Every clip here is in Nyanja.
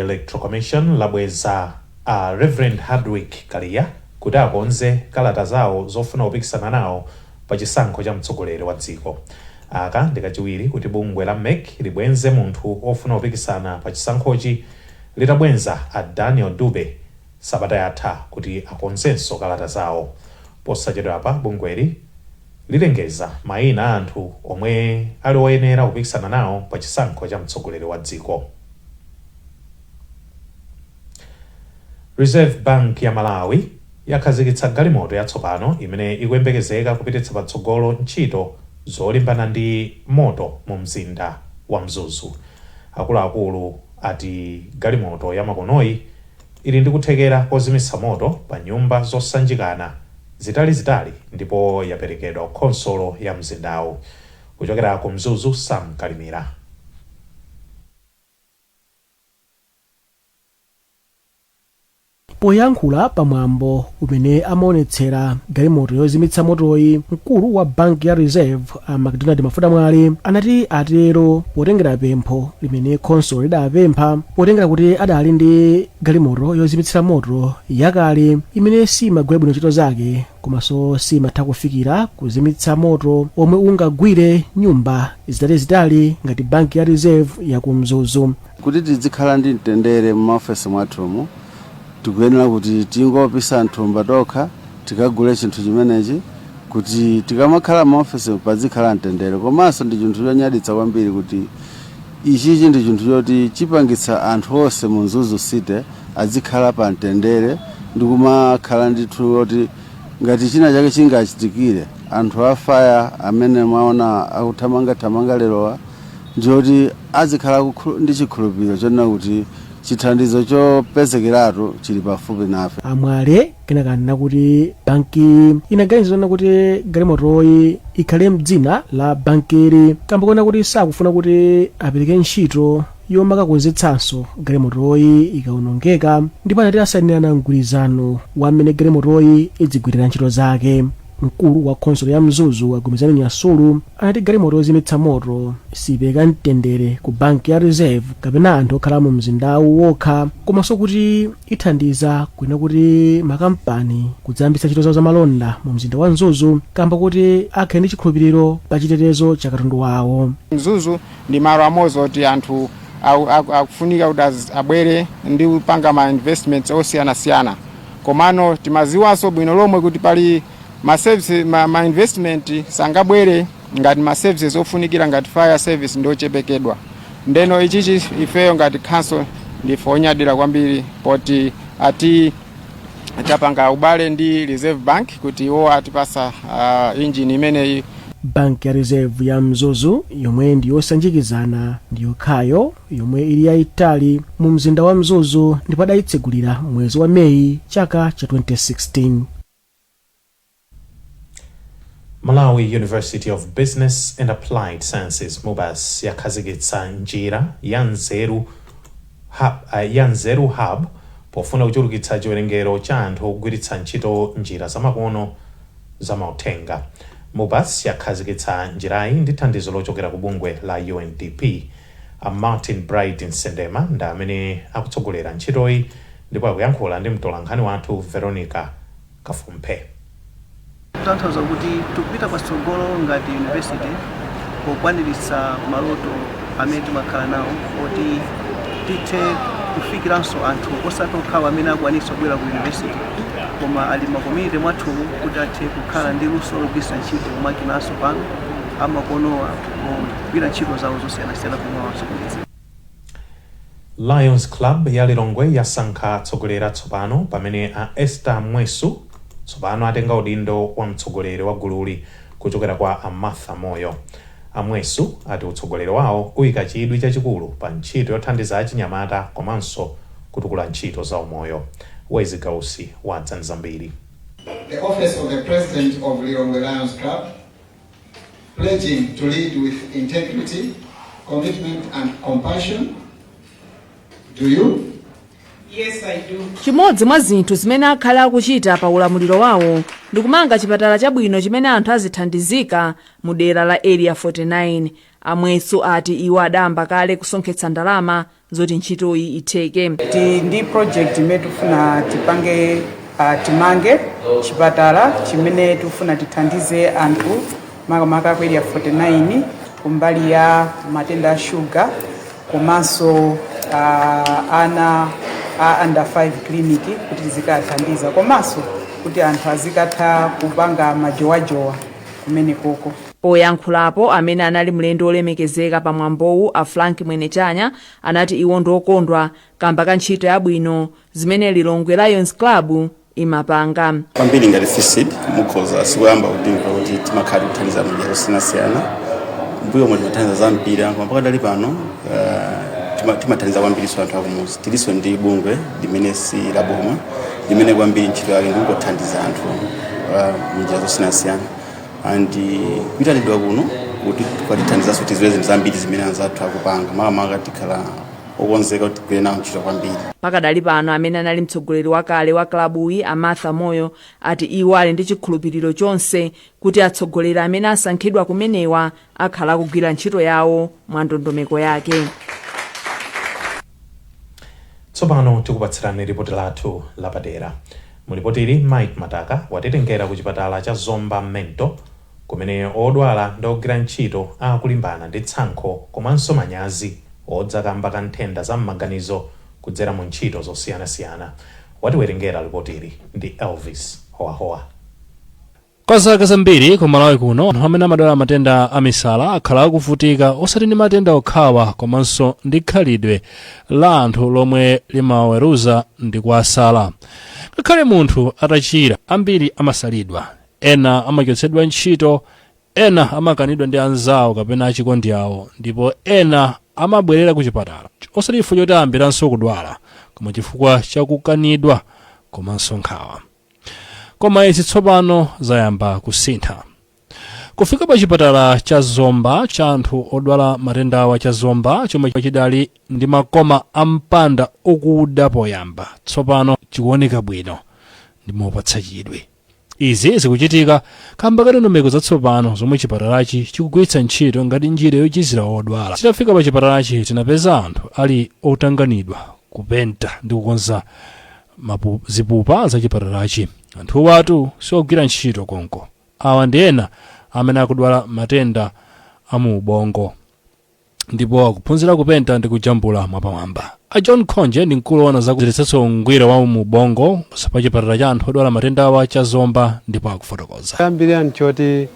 Electoral Commission labweza a Reverend Hardwick Kaliya kuti akonze kalata zawo zofuna kupikisana nawo pa chisankho cha mtsogoleri wa dziko. Aka ndi kachiwiri kuti bungwe la mec libwenze munthu ofuna kupikisana pa chisankhochi litabwenza a Daniel Dube sabata yatha kuti akonzenso kalata zawo. Posachedwapa bungweli lilengeza mayina a anthu omwe ali oyenera kupikisana nawo pa chisankho cha mtsogoleri wa dziko. Reserve Bank ya Malawi yakhazikitsa galimoto yatsopano imene ikuyembekezeka kupititsa patsogolo ntchito zolimbana ndi moto mu mzinda wa Mzuzu. Akuluakulu ati galimoto yamakonoyi ili ndi kuthekera kozimitsa moto pa nyumba zosanjikana zitalizitali ndipo yaperekedwa ku khonsolo ya mzindawu. Kuchokera ku Mzuzu, Sam Kalimira. Poyankhula pamwambo umene amaonetsera galimoto yozimitsa motoyi, mkulu wa banki ya Reserve a Macdonald Mafuta Mwale anati atero potengera pempho limene khonsolo lidapempha, potengera kuti adali ndi galimoto yozimitsira moto yakale imene simagwira bwino ntchito zake komanso simatha kufikira kuzimitsa moto omwe ungagwire nyumba zitalizitali ngati banki ya Reserve ya ku Mzuzu. Kuti tizikhala ndi mtendere mumaofesi mwathumu, tikuyenera kuti tingopisa nthumba tokha tikagule chinthu chimenechi kuti tikamakhala mumaofesi pazikhala mtendere. Komanso ndi chinthu chonyaditsa kwambiri kuti ichichi ndi chinthu choti chipangitsa anthu onse mu Mzuzu City azikhala pa mtendere ndi kumakhala ndithu oti ngati china chake chingachitikire, anthu a fire amene mwaona akuthamangathamanga lerowa ndiyoti azikhala ndi chikhulupiriro chonena kuti chithandizo chopezekeratu chili pafupi nafe. Amwale kenaka anena kuti banki inaganiza kuti galimotoyi ikhale mdzina la bankili kamba kona kuti sakufuna kuti apereke ntchito yomakakonzetsanso galimotoyi ikawonongeka, ndipo anati asainirana mgwirizano wa mmene galimotoyi idzigwirira ntchito zake. Mkulu wa khonsolo ya Mzuzu Agumizani Nyasulu anati galimoto yozimitsa moto sipereka mtendere ku banki ya Reserve kapena anthu okhala mu mzindawu wokha, komanso kuti ithandiza kwina kuti makampani kudzayambitsa ntchito zawo zamalonda mu mzinda wa Mzuzu kamba kuti akhale ndi chikhulupiriro pa chitetezo cha katundu wawo. Mzuzu ndi malo amodzi oti anthu akufunika kuti abwere ndi kupanga ma investments osiyanasiyana, komano timaziwanso bwino lomwe kuti pali ma service, ma investment sangabwere ngati ma services ofunikira ngati fire service ndi ochepekedwa. Ndeno ichichi ifeyo ngati council ndife onyadira kwambiri poti ati tapanga ubale ndi Reserve Bank kuti iwo atipasa engine imeneyi. Banki ya Reserve ya Mzuzu yomwe ndi yosanjikizana ndi yokhayo yomwe ili yayitali mu mzinda wa Mzuzu ndipo adayitsegulira mwezi wa Meyi chaka cha 2016. Malawi University of Business and Applied Sciences, MUBAS, yakhazikitsa njira ya Nzeru Hub, ya Nzeru Hub pofuna kuchulukitsa chiwerengero cha anthu ogwiritsa ntchito njira zamakono zamauthenga. MUBAS yakhazikitsa njirayi ndi thandizo lochokera ku bungwe la UNDP. A Martin Bright Nsendema ndi amene akutsogolera ntchitoyi ndipo akuyankhula ndi mtolankhani wathu Veronica Kafumphe. Kutanthauza kuti tikupita patsogolo ngati university pokwaniritsa maloto amene timakhala nawo oti tithe kufikiranso anthu osati okhawo amene akwanitsa kubwera ku university, koma ali ma community mwathumu kuti athe kukhala ndi luso logwiritsa ntchito makina atsopano amakonowa pogwira ntchito zawo zosiyanasiyana pomwe kumidzi. Lions Club ya Lilongwe yasankha atsogoleri atsopano pamene a Esther Mwesu tsopano atenga udindo wa mtsogoleri wa gululi kuchokera kwa a Martha Moyo. A Mwesu ati utsogoleri wawo uyika chidwi chachikulu pa ntchito yothandiza achinyamata komanso kutukula ntchito za umoyo. Wezi Gausi wadza ndi zambiri. The office of the President of Lilongwe Lions Club, pledging to lead with integrity, commitment, and compassion. Do you? Yes, I do. Chimodzi mwa zinthu zimene akhala akuchita pa ulamuliro wawo ndi kumanga chipatala chabwino chimene anthu azithandizika mu dera la Area 49. Amweso ati iwo adayamba kale kusonkhetsa ndalama zoti ntchitoyi itheke. Ndi project imene tifuna tipange, timange chipatala chimene tifuna tithandize anthu, makamaka ku Area 49, kumbali ya matenda a shuga, komanso ana a under 5 clinic kuti tizikathandiza, komanso kuti anthu azikatha kupanga majowajowa kumenekoko. Poyankhulapo amene anali mlendo olemekezeka pa mwambowu, a Frank Mwenechanya, anati iwo ndi okondwa kamba ka ntchito yabwino zimene Lilongwe Lions Club imapanga. Kwambiri ngati FISD, mukhoza sikuyamba kutimva kuti timakhala tikuthandiza madera osiyanasiyana. Mbuyo mwe timathandiza za mpira, koma pakadali pano timathandiza kwambiriso anthu akumuzi. Tilinso ndi bungwe limene si la boma, limene kwambiri ntchito yake ndikungothandiza anthu munjira zosiyanasiyana, and kuyitanidwa kuno kuti kwatithandizanso tiziwe zinthu zambiri zimene anzathu akupanga, makamaka tikhala okonzeka kuti tigwire nawo ntchito kwambiri. Pakadali pano, amene anali mtsogoleri wakale wa klabuyi, a Martha Moyo, ati iwo ali ndi chikhulupiriro chonse kuti atsogoleri amene asankhidwa kumenewa akhala akugwira ntchito yawo mwa ndondomeko yake. Tsopano tikupatsirani ripoti lathu lapadera. Mulipotili, Mike Mataka watitengera ku chipatala cha Zomba Mental, kumene odwala ndi ogwira ntchito akulimbana ndi tsankho komanso manyazi odza kamba ka nthenda za m'maganizo kudzera mu ntchito zosiyanasiyana. Watiwerengera ripotili ndi Elvis Howahowa. Kwa zaka zambiri ku Malawi kuno, anthu amene amadwala matenda a misala akhala akuvutika, osati ndi matenda okhawa, komanso ndi khalidwe la anthu lomwe limaweruza ndi kuwasala. Ngakhale munthu atachira, ambiri amasalidwa, ena amachotsedwa ntchito, ena amakanidwa ndi anzawo kapena achikondi awo, ndipo ena amabwerera ku chipatala, osati chifukwa choti ayambiranso kudwala, koma chifukwa chakukanidwa komanso nkhawa. Koma izi tsopano zayamba kusintha. Kufika pa chipatala cha Zomba cha anthu odwala matendawa cha Zomba, chomwe chidali ndi makoma a mpanda okuda poyamba, tsopano chikuoneka bwino ndi mopatsa chidwi. Izi zikuchitika kamba ka ndondomeko zatsopano zomwe chipatalachi chikugwiritsa ntchito ngati njira yochizira odwala. Titafika pa chipatalachi, tinapeza anthu ali otanganidwa kupenta ndi kukonza zipupa za chipatalachi. Anthuwatu siogwira ntchito konko. Awa ndi ena amene akudwala matenda a mu ubongo ndipo akuphunzira kupenta ndi kujambula mwapamwamba. A John Khonje ndi mkulu woona zakuziritsanso ungwiro wa mu ubongo pa chipatala cha anthu odwala matendawa cha Zomba, ndipo akufotokoza. Ambiri anchoti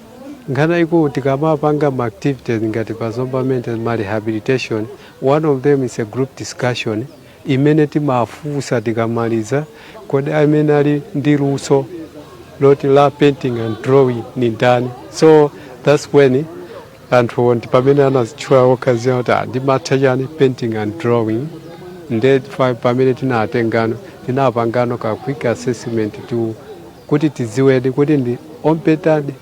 nkhani ikulu, tikamapanga ma activities ngati pa Zomba Mental, ma rehabilitation, one of them is a group discussion imene timafunsa tikamaliza: kodi amene ali ndi luso loti la painting and drawing ni ndani? So that's when anthu ndi pamene anazitchula okhaziwa kuti, "Ah, ndimatha chani? Painting and drawing." Nde pamene tinatengano, tinapangano ka quick assessment to kuti tidziwedi kuti ndi ompetadi,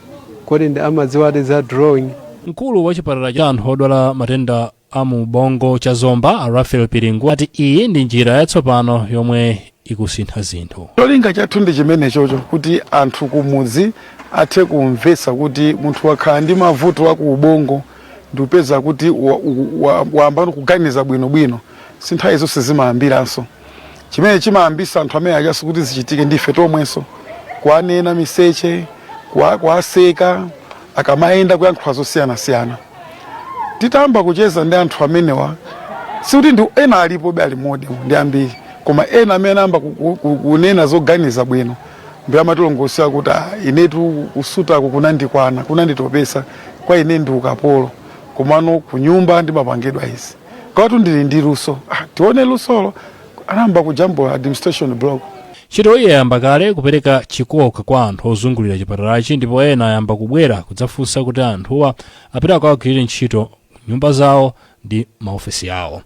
kodi ndi amadziwadi za drawing. Mkulu wa chipatala cha anthu odwala matenda a mu ubongo cha Zomba, a Rafael Piringu, ati iyi ndi njira yatsopano yomwe ikusintha zinthu. Cholinga chathu ndi chimenechocho, kuti anthu kumudzi athe kumvetsa kuti munthu wakhala ndi mavuto aku ubongo ndikupeza kuti wayamba kuganiza bwinobwino, si nthawi zonse zimayambiranso. Chimene chimayambisa anthu amene achaso kuti zichitike ndife tomwenso, kuanena miseche, kuaseka akamayenda, kuyankhula zosiyanasiyana. Titamba kucheza ndi anthu amenewa, sikuti ndi ena alipobe, ali modi ndi ambiri, koma ena amene amba kunena zoganiza bwino ndi amatilongosera kuti, "Ah, inetu kusutaku kunandikwana, kunanditopesa, kwa ine ndi ukapolo, komano kunyumba ndimapangidwa izi, kwatu ndili ndi luso. Ah, tione lusolo." Anayamba kujambula administration block. Ntchito iyi yayamba kale kupereka chikoka kwa anthu ozungulira chipatalachi, ndipo ena ayamba kubwera kudzafunsa kuti anthuwa apite akawagwirire ntchito nyumba zawo ndi maofesi awo.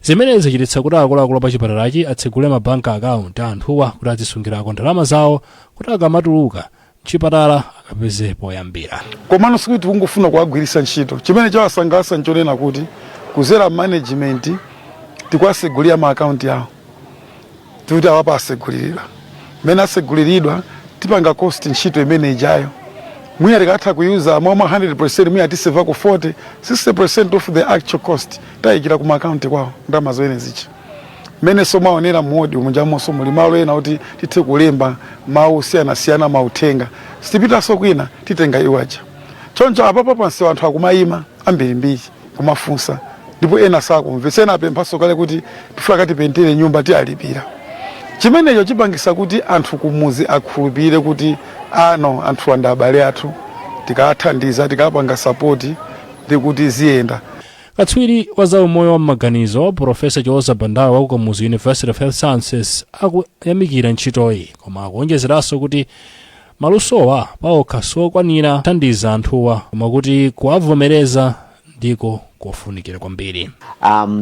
Zimenezi zachititsa kuti akuluakulu pa chipatalachi atsegule mabank account a anthuwa kuti azisungirako ndalama zawo, kuti akamatuluka mchipatala akapeze poyambira. Komano sikuti kungofuna kuwagwiritsa ntchito. Chimene chawasangalatsa nchonena kuti kuzera management tikuwasegulira ma akaunti awo, tikuti awapa asegulirira. Mmene aseguliridwa, tipanga cost ntchito imene ijayo. Mwina tikatha kuyuza mwa 100%, mwina tisevako 40, 60% of the actual cost, tayikira kuma account kwawo ndalama zimene zicha. Mmenenso mwaonera muwodi munjamonso muli malo ena kuti tithe kulemba mawu osiyanasiyana, mauthenga. Sitipitanso kwina, titenga iwaja. Choncho apapo pansewu anthu akumayima ambirimbiri kumafunsa, ndipo ena sakumvetsa. Ena apemphanso kale kuti tifuna katipentere nyumba, tiyalipira. Chimenecho chipangisa kuti anthu kumuzi akhulupirire kuti ano anthu anda abale athu, tikathandiza, tikapanga support ndi kuti ziyenda. Katswiri wa zaumoyo wa m'maganizo, Profesa Chiwoza Bandawe wa ku Kamuzu University of Health Sciences, akuyamikira ntchitoyi, koma akuonjezeranso kuti malusowa paokha sokwanira kuthandiza anthuwa, koma kuti kuwavomereza ndiko kofunikira kwambiri.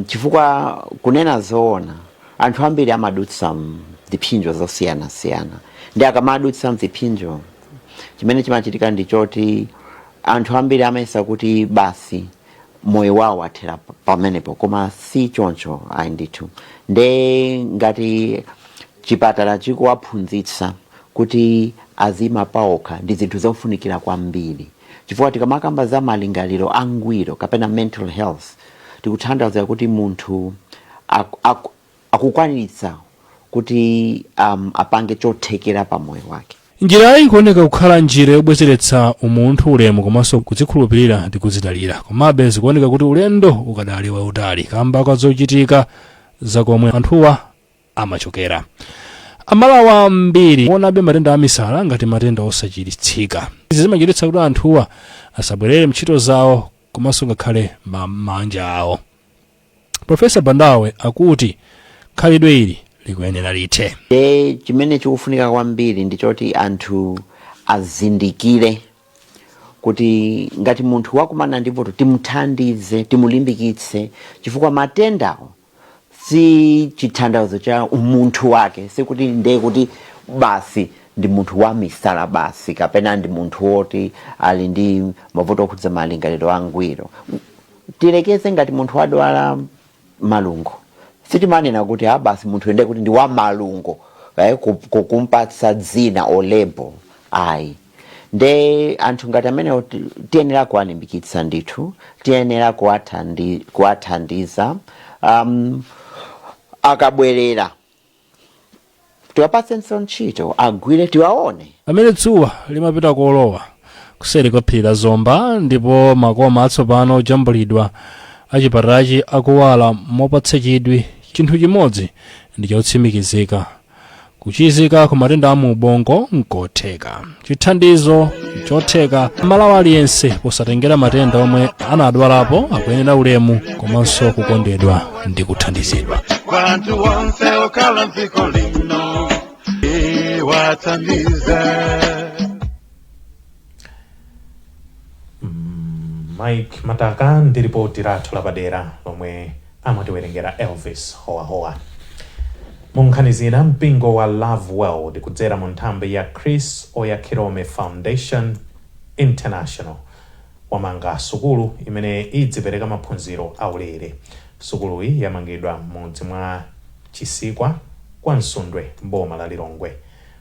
Chifukwa kunena zoona, anthu ambiri amadutsa mzipsinjo zosiyanasiyana, ndi akamadutsa mzipsinjo, chimene chimachitika ndi choti anthu ambiri amayesa kuti basi, moyo wawo wathera pamenepo, koma si choncho ayi ndithu. Nde ngati chipatala chikuwaphunzitsa kuti azima paokha, ndi zinthu zofunikira kwambiri, chifukwa tikamakamba za malingaliro angwiro kapena mental health, tikutanthauza kuti munthu akukwaniritsa kuti apange chothekera pa moyo wake. Njirayi ikuoneka kukhala njira yobwezeretsa umunthu, ulemu komanso kudzikhulupirira ndi kudzidalira. Komabe zikuoneka kuti ulendo ukadali wautali kamba ka zochitika zakomwe anthuwa amachokera. Amalawi ambiri onabe matenda amisala ngati matenda osachiritsika. Izi zimachititsa kuti anthuwa asabwerere mntchito zawo komanso ngakhale mabanja awo. Profesa Bandawe akuti khalidwe ili likuyenera lithe. Nde chimene chikufunika kwambiri ndi choti anthu azindikire kuti ngati munthu wakumana ndi vuto, timuthandize, timulimbikitse, chifukwa matendawo si chithandauzo cha umunthu wake. Sikuti ndiye kuti basi ndi munthu wa misala basi, kapena ndi munthu woti ali ndi mavuto okhudza malingaliro angwiro. Tilekeze ngati munthu wadwala malungo, sitimanena kuti ha, basi, munthu ndiye kuti ndi wa malungo, kumpatsa dzina or label, ayi. Nde anthu ngati amenewo tiyenera kuwalimbikitsa ndithu, tiyenera kuwathandiza. Akabwerera tiwapatsenso ntchito agwire, tiwaone. Pamene dzuwa limapita kolowa kuseri kwa phiri la Zomba ndipo makoma atsopano ojambulidwa achipatalachi akuwala mopatsa chidwi, chinthu chimodzi ndi chotsimikizika: kuchizika ku matenda a mu ubongo nkotheka, chithandizo chotheka. Malawi aliyense, posatengera matenda omwe anadwalapo, akuyenera ulemu komanso kukondedwa ndi kuthandizidwa. Bantu wonse okhala mdziko lino iwathandize. Mike Mataka ndi ripoti lathu lapadera lomwe amatiwerengera Elvis Howahowa. Mu nkhani zina, mpingo wa Love World kudzera mu nthambi ya Chris Oyakhilome Foundation International wamanga sukulu imene idzipereka maphunziro aulere. Sukuluyi yamangidwa m'mudzi mwa Chisikwa kwa Msundwe m'boma la Lilongwe.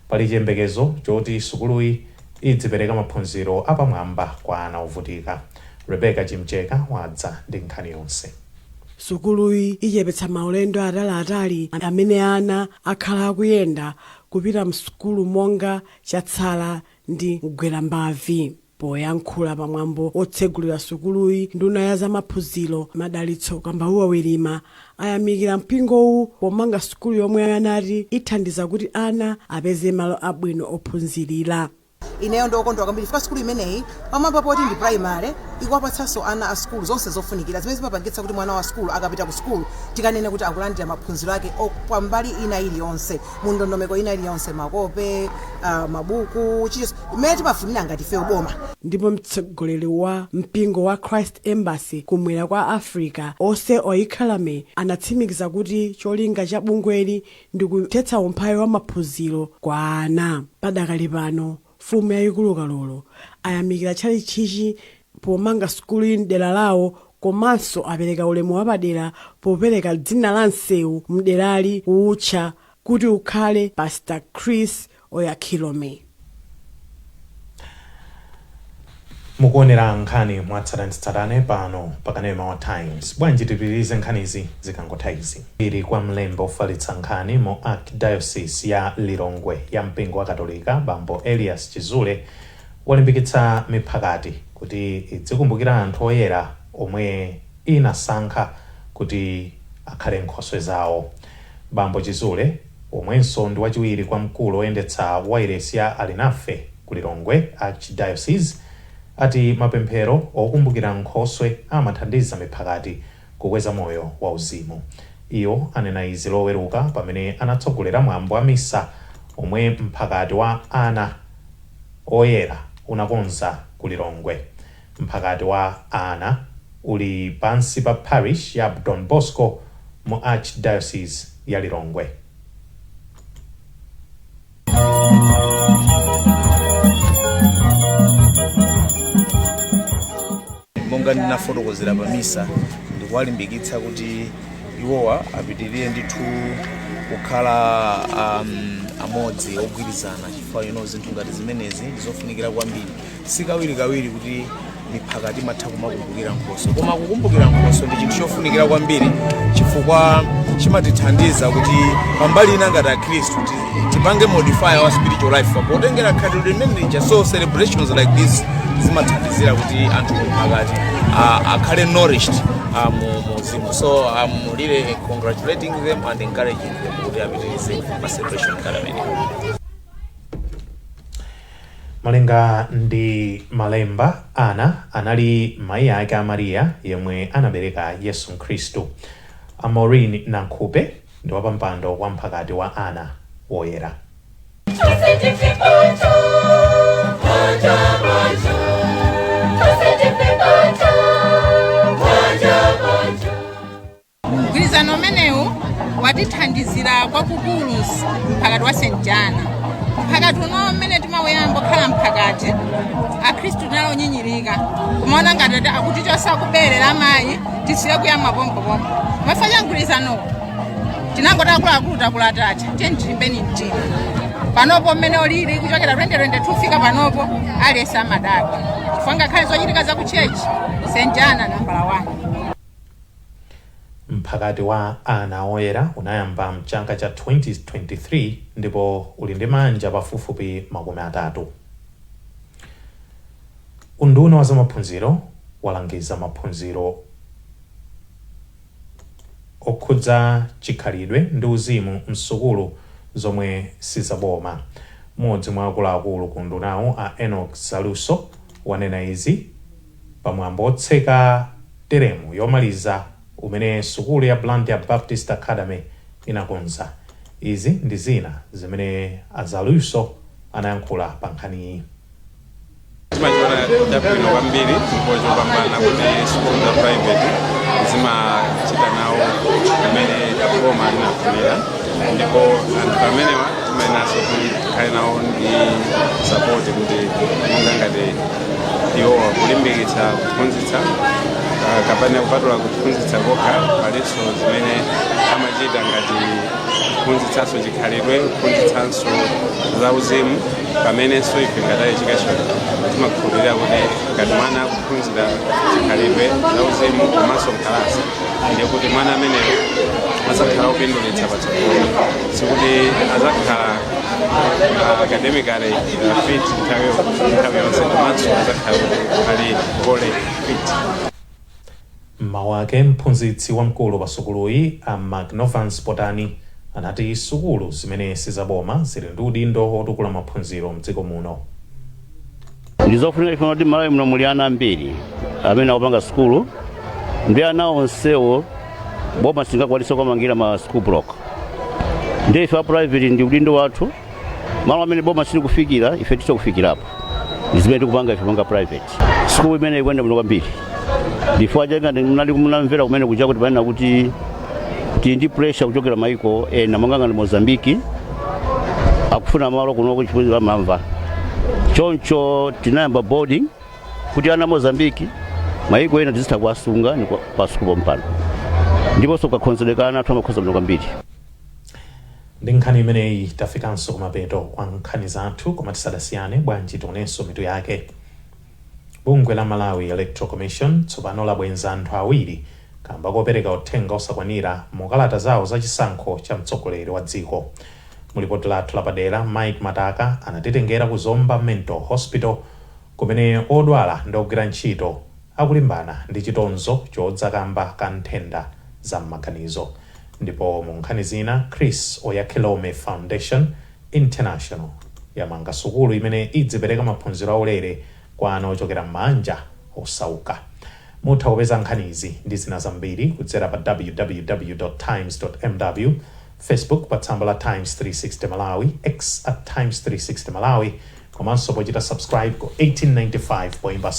Pali chiyembekezo choti sukuluyi idzipereka maphunziro apamwamba kwa ana ovutika. Rebecca Chimcheka wadza ndi nkhani yonse. Sukuluyi ichepetsa maulendo ataliatali amene ana akhala akuyenda kupita msukulu monga Chatsala ndi Mgwerambavi. Poyankhula pamwambo otsegulira sukuluyi, nduna ya zamaphunziro Madalitso Kambauwa Wirima ayamikira mpingowu pomanga sukulu yomwe anati ithandiza kuti ana apeze malo abwino ophunzirira. Ineyo ndokondwa kwambiri chifukwa sukulu imeneyi, pamwamba poti ndi primary, ikuwapatsanso ana a sukulu zonse zofunikira zimene zimapangitsa kuti mwana wa sukulu akapita ku sukulu tikanene kuti akulandira maphunziro ake pambali ina iliyonse, mu ndondomeko ina iliyonse, makope, mabuku, chilichonse imene timafunira ngati ifeyo boma. Ndipo mtsogoleri wa mpingo wa Christ Embassy kumwera kwa Africa, Ose Oyakhilame, anatsimikiza kuti cholinga cha bungweli ndi kuthetsa umphawi wa maphunziro kwa ana. Padakali pano, mfumu yayikulu Kalolo ayamikira tchalitchichi pomanga sukuluyi mdera lawo, komanso apereka ulemu wapadera popereka dzina la msewu mderali kuutcha kuti ukhale Pastor Chris Oyakhilome. Mukuonera nkhani mwatsatanetsatane pano pakanema wa Times. Bwanji tipitirize nkhanizi zikangotha izi. Ili kwa mlembi ofalitsa nkhani mu Archdiocese ya Lilongwe ya mpingo wa Katolika, Bambo Elias Chizule, walimbikitsa miphakati kuti idzikumbukira anthu oyera omwe inasankha kuti akhale nkhoswe zawo. Bambo Chizule, omwenso ndi wachiwiri kwa mkulu oyendetsa wailesi ya Alinafe ku Lilongwe Archdiocese, ati mapemphero okumbukira nkhoswe amathandiza miphakati kukweza moyo wauzimu. Iwo anena izi Loweruka pamene anatsogolera mwambo wa misa omwe mphakati wa Ana Oyera unakonza ku Lilongwe. Mphakati wa Ana uli pansi pa parish ya Don Bosco mu Archdiocese ya Lilongwe. Monga ndinafotokozera pa misa, ndikuwalimbikitsa kuti iwowa apitirire ndithu kukhala amodzi ogwirizana, chifukwa zinthu ngati zimenezi ndizofunikira kwambiri. Sikawirikawiri kuti miphakati imatha kumakumbukira nkhoswe, koma kukumbukira nkhoswe ndi chinthu chofunikira kwambiri, chifukwa chimatithandiza kuti pambali ina ngati Akhristu tipange modify our spiritual life potengera khalidwe limene lija. So celebrations like this zimathandizira kuti anthu mphakati akhale nourished mu uzimu. So I'm really congratulating them and encouraging them kuti apitirize ma celebration ngati amenewa. Malinga ndi malemba, Ana anali mayi ake a Mariya yemwe anabereka Yesu Khristu. A Maureen Nankhupe ndi wapampando wa mphakati wa Ana Woyera. Mgwirizano umenewu watithandizira kwakukulu mphakati wa St Jana. Mphakati uno, mmene timawuyamba kukhala mphakati, Akhristu tinali onyinyirika, kumaona ngati akutichosa kubere la mayi, tisiye kuyamwa pompopompo. Mafa cha mgwirizanowo, tinangoti akuluakulu takula, tacha, tiye tilimbeni mtima. Panopo mmene ulili kuchokera 2022 fika panopo, aliyense amadabwa, chifukwa ngakhale zochitika za ku church, St Jana nambala 1. Mphakati wa Ana Oyera unayamba mchaka cha 2023 ndipo uli ndi manja pafupifupi 30. Unduna wa zamaphunziro walangiza maphunziro okhudza chikhalidwe ndi uzimu msukulu zomwe sizaboma. Mmodzi mwa akuluakulu ku undunawu, a Enoch Zaluso, wanena izi pamwambo otseka teremu yomaliza umene sukulu ya Blantyre Baptist Academy inakonza. Izi ndi zina zimene a Zaluso anayankhula pa nkhaniyi. Timachiona chabwino kwambiri ndipo chopambana kuti sukulu za private zimachita nawo mmene boma linafunira, ndipo anthu amenewa timayenanso kuti tikhale nawo ndi support, kuti monga ngati iwowa kulimbikitsa kuphunzitsa, kapena kupatula kuphunzitsa kokha, palinso zimene amachita ngati kuphunzitsanso chikhalidwe, kuphunzitsanso zauzimu, pamenenso ife ngati education timakhulupirira kuti ngati mwana akuphunzira chikhalidwe, zauzimu komanso mkalasi, ndiye kuti mwana ameneyo azakhala opindulitsa patsogolo. Sikuti azakhala academically fit nthawi yonse, komanso azakhala kuti ali wholly fit. Mmawu ake, mphunzitsi wamkulu pa sukuluyi, a Macnovans Potani, anati sukulu zimene sizaboma zili ndi udindo wotukula maphunziro mdziko muno. Ndizofunika ifuna kuti Malawi muno muli ana ambiri amene akupanga sukulu, ndi ana onsewo boma singakwanisa kumangira ma school block. Ndi ife a private ndi udindo wathu, malo amene boma silikufikira, ife titha kufikirapo. Ndi zimene tikupanga ife monga private school imene ikuyenda bwino kwambiri. Ndifukwa chake munali munamvera kumene kuja kuti panena kuti tili ndi pressure kuchokera maiko ena monga ngati Mozambiki, akufuna malo kunoko chifukwa amamva. Choncho tinayamba boarding kuti ana Mozambiki, maiko ena, tizitha kuwasunga ni pa sukulu pompano, ndiponso kakhonzedwe ana athu amakhoza bwino kwambiri. Ndi nkhani imeneyi tafikanso kumapeto kwa nkhani zathu, koma tisadasiyane, bwanji tionenso mitu yake. Bungwe la Malawi Electoral Commission tsopano labwenza anthu awiri kamba kopereka uthenga osakwanira mu kalata zawo za chisankho cha mtsogoleri wa dziko. Mulipoti lathu lapadera, Mike Mataka anatitengera ku Zomba Mental Hospital, kumene odwala ndi ogwira ntchito akulimbana ndi chitonzo chodza kamba ka nthenda za m'maganizo. Ndipo mu nkhani zina, Chris Oyakhilome Foundation International yamanga sukulu imene idzipereka maphunziro aulere kwa ana ochokera m'mabanja osauka. Mutha kupeza nkhanizi ndi zina zambiri kudzera pa www times mw, Facebook pa tsamba la Times 360 Malawi, X @Times360 Malawi, komanso pochita subscribe ku 1895 poimba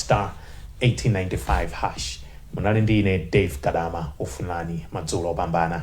*1895#. Munali ndi ine Dave Kadama. Ufunani madzulo opambana.